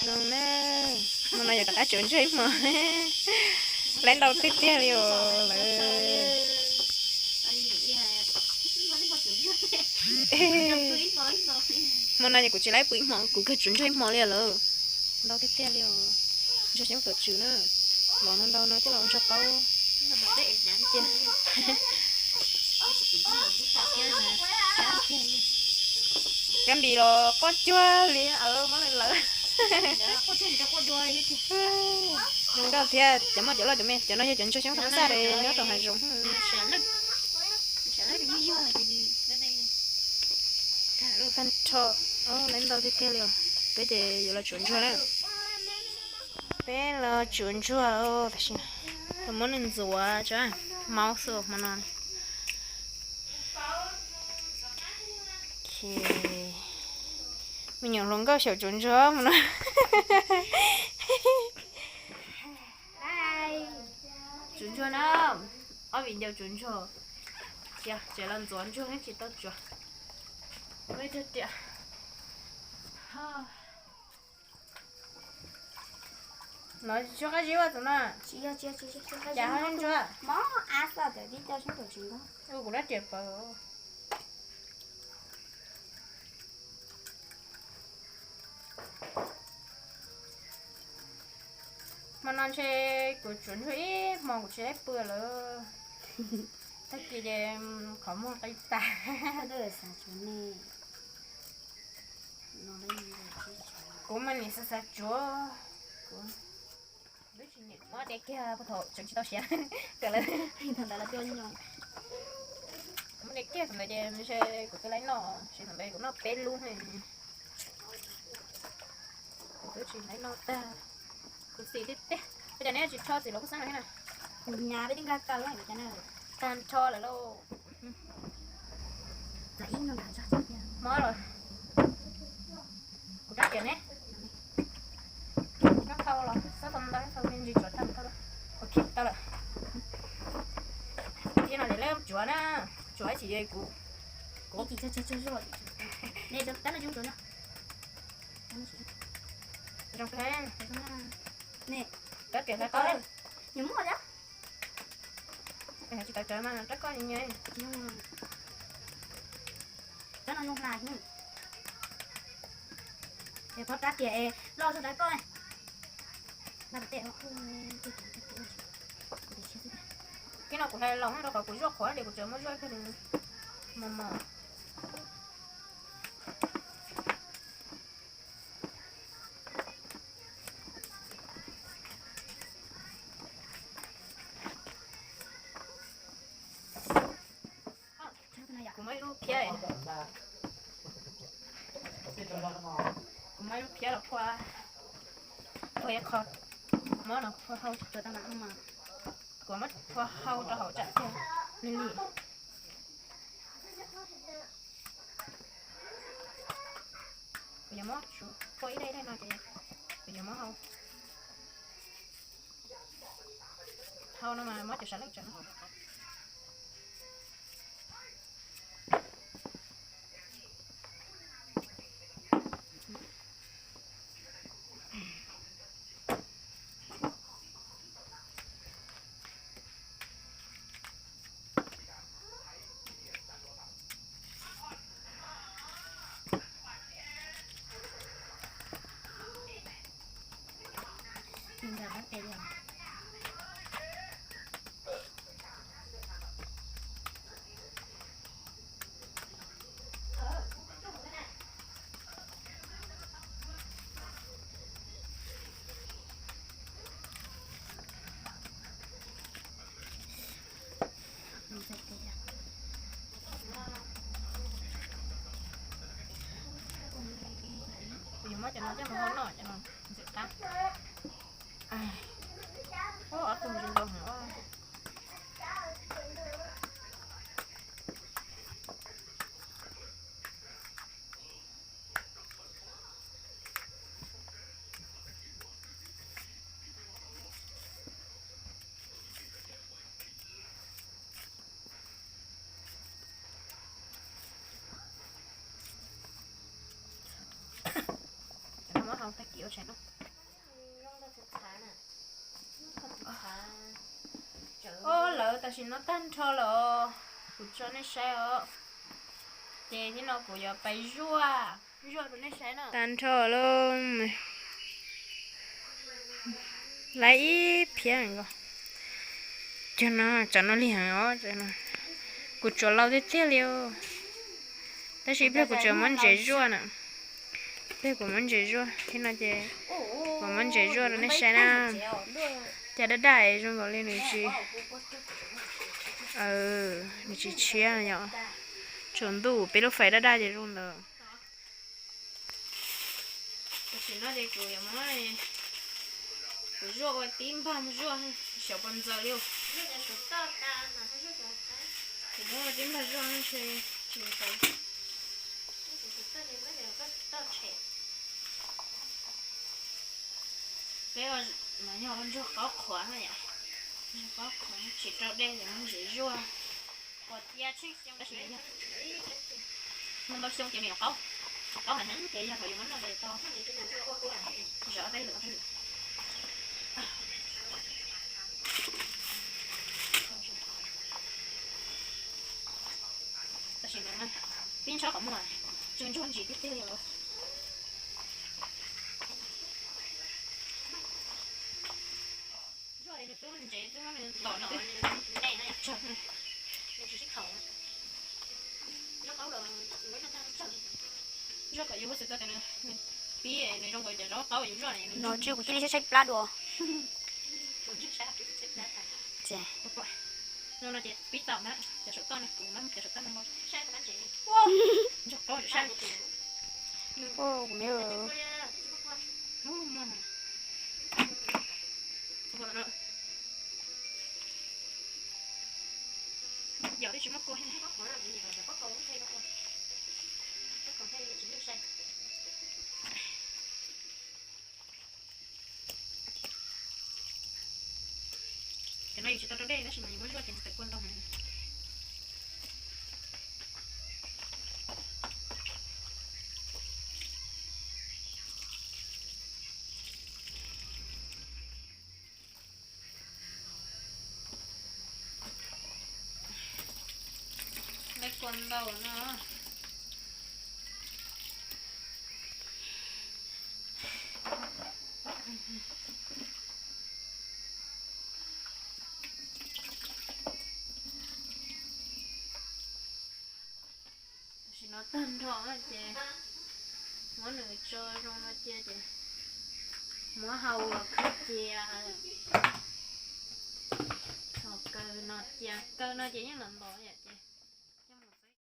No na, hmo no yuav rov qab tsuav ntsuag ib hmo. Laib ntau tiag tiag li os lawv. Hmo no ces kuv tsis laib pw ib hmo, kuv kawg tsuav ntsuag ib hmo li lawm. Ntau tiag tiag li os. Ntsuag xyoob tom tswm na. Los no ntau no coj los ua ntsuag qaub. Kab npis los quaj cuag li mob lawv. Zoo nkauj thiab cov moj cov loj cov me, cov no yog cov ntsuag xyoob thoob xaj nyob rau hav zoov. Tag nrho, laib ntau tiag tiag li os. Peb ces yuav los tsuav ntsuag na. Peb los tsuav ntsuag tam sim no, muab nws ntxuav tso, maub xwb hmo no. Me nyuam hluas nkauj xyaum tsuav ntsuag hmo no. Tsuav ntsuag na, ob viv ncaus tsuav ntsuag. Tseem los ntxuav ntsuag tsis tau tsuav. Ua ib rag riam. No tsis qab zib ua tus no. Cas ho ntsuag. Ua kuv rab riam pawv. Hmo no ntshe kuv tsuav ntsuag ib hmo kuv tsis laib pw lawm. Tag kis ces qhov muag qi tas. Kuv mas nim xav xav tsuav. Kuv twb tsis nyiam muab de kiag puag thaum tseem tsis tau siav. Kawg lawm. Muab de kiag thaum ntawd ces ntshe kuv twb laib noj, tsis thaum ntawd kuv noj peb lub. Kuv twb tsis laib noj tag. Kuv xis tiag tiag. Ua cas neb tsis rho txim los kuj xab no thiab na? Kuv hnyav peb twb nkag kaw na. Tag nrho lawm lauj. Mob los. Kuv rab riam ne. Nyob thau los xob tau ntau thau me ntsis tsuav tag nrho. Ok, tau lawm. Tib no ces lawv tsuav na, tsuav ib chim kuv, kuv, zoo kawg. Rab riam hlais qab, tsis tawv tawv mas rab koj nyias. Rab no zoo hlais. Es phob rab riam es loj zog rab koj. Tib no kuv hlais los rau qhov kuv zuaj qhuav ces kuv tsuas muab zuaj kiag mos mos. Kuv muab ib lub phiab, kuv muab ib lub phiab los phua, phua ib qho, muab no phua hau, kuv muab phua hau rau hauv tsam tiag li li. Kuv yuav muab phua ib daim daim no ces kuv yuav muab hau, hau no mas muab cov sav leej tsam. Kuv yuav muab cov no coj mus hau noj, cov no ntxim qab. Ob tug ntsis nkaus heev. Muab hau tag kis ua tshais no. Tam sim no tag nrho lawm, kuv tso nej saib os. Ces thiab no kuv yuav pais zuaj, zuaj rau nej saib no. Tag nrho lawm, lawv ib phiab nkaus. Cov no, cov no lig heev os. Kuv tsuav laus tiag tiag li os. Tab sis ib pliag kuv tseem muab ntses zuaj na. Ib pliag kuv muab ntses zuaj thiab no ces kuv muab ntses zuaj rau nej saib na. Cas daj daj zoo nkaus li nws tsis, nws tsis tshiab yom. Tsaus ntuj peb lub fais daj daj ces zoo ntawd. Tam sim no ces kuv yuav muab, kuv zuaj ua tib npag zuaj, xyov puas ntxaws li. Kuv muab ua tib npag zuaj ntshe tsis ntxaws. Peb mas yog ua ntsuag qaub qhuav no yom, ntsuag qaub qhuav tsis rau dej ces muab ntses zuaj. Ua cia tsheej xyoo tab sis yog muaj ntau xyoo ces nws yuav qaub, qaub heev heev ces yog thaum yus muab noj ces tau. Zov tej lwm tej lwm. Tam sim no pib ntsob qhov muag, tsuag ntsuag ntsis tiag tiag li os. Zuaj es nws twb ntsev twb muab nws tom nws twb tsawg. Zuaj kom yus ua xwm txog tias nws pib nws zoo nkaus cov zaub qaub yus zuaj na. No tsis kuv cia li saib saib plab dua. Ces no ces pib tom na, cov saum toj na, kuv muab cov saum toj no. Ntsuag qaub yus sab. Kuv me Yog tsis muaj kua. Cov no yus tsis tau rau dej tab sis mas yus muab zuaj ces nws tawm kua ntau heev. Lawv kua ntau no. Tam sim no tag nrho ces muab nws tso zoo no cia ces muab hau ua khwb cia. Thaum kaw no cia, kaw no ces yeej los ntos yom ces